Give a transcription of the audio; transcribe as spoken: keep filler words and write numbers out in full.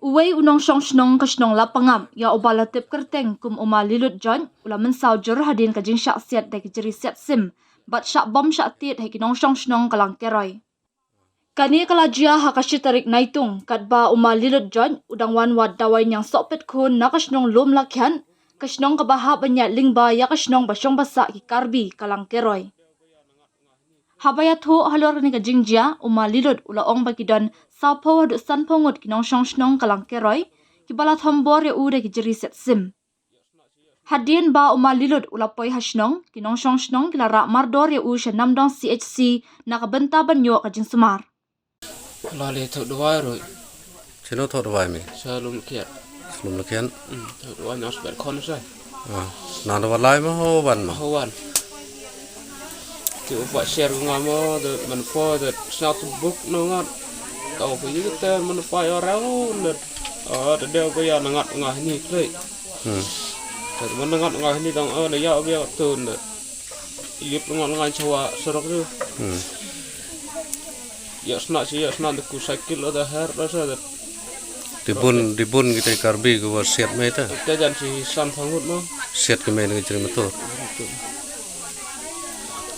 Uwei u nongshong shnong ka shnong Lapangap, ïa uba la tip kyrteng kum u Ma Lilut Join, u la mynsaw jur hadien ka jingshah siat da ki jri siat sim bad shah bom shah tied ha ki nongshong shnong ka Langkeroi. Kane ka la jia ha ka shi tarik Naitung, katba u Ma Lilut Join u dang wan wad dawai ñiangsohpit khun na ka shnong Lumlakhian, ka shnong kaba hap ban ïaid lyngba ïa ka shnong ba shong ba sah ki Karbi ka Langkeroi. Haba ïathuh halor kane ka jingjia, u Ma Lilut u la ong ba ki don sawphew haduh sanphew ngut ki nongshong shnong ka Langkeroi kiba la thombor ïa u da ki jri siat sim. Hadien ba u Ma Lilut u la poi ha shnong, ki nongshong shnong ki la rah mardor ïa u sha Namdong C H C na ka bynta ban ïoh ka jingsumar. La leh thoh dawai ruh. Sha no thoh dawai me? Sha Lumlakhian. Lumlakhian. Hmm, thoh dawai nang sbet khon sa. Ah, nang dawai lai ma ho wan ma? Ho wan. Te u ba share nga ma de man po de sna tu buk no ngat. Tau ko yi te man pa yo rau de. Ah, de de ko ya na ngat nga ni klei. Hmm. Te man ngat nga ni dang, ah, na ya bia tu de. Yut ngat nga chawa sorok tu. Hmm. Ïa sna shi ïa sna de ku cycle da her da sa de. Di bun, di bun kita Karbi ku ba siat me ta. Te jan shi sanphew ngut mo. Siat ki me na ki jri motor.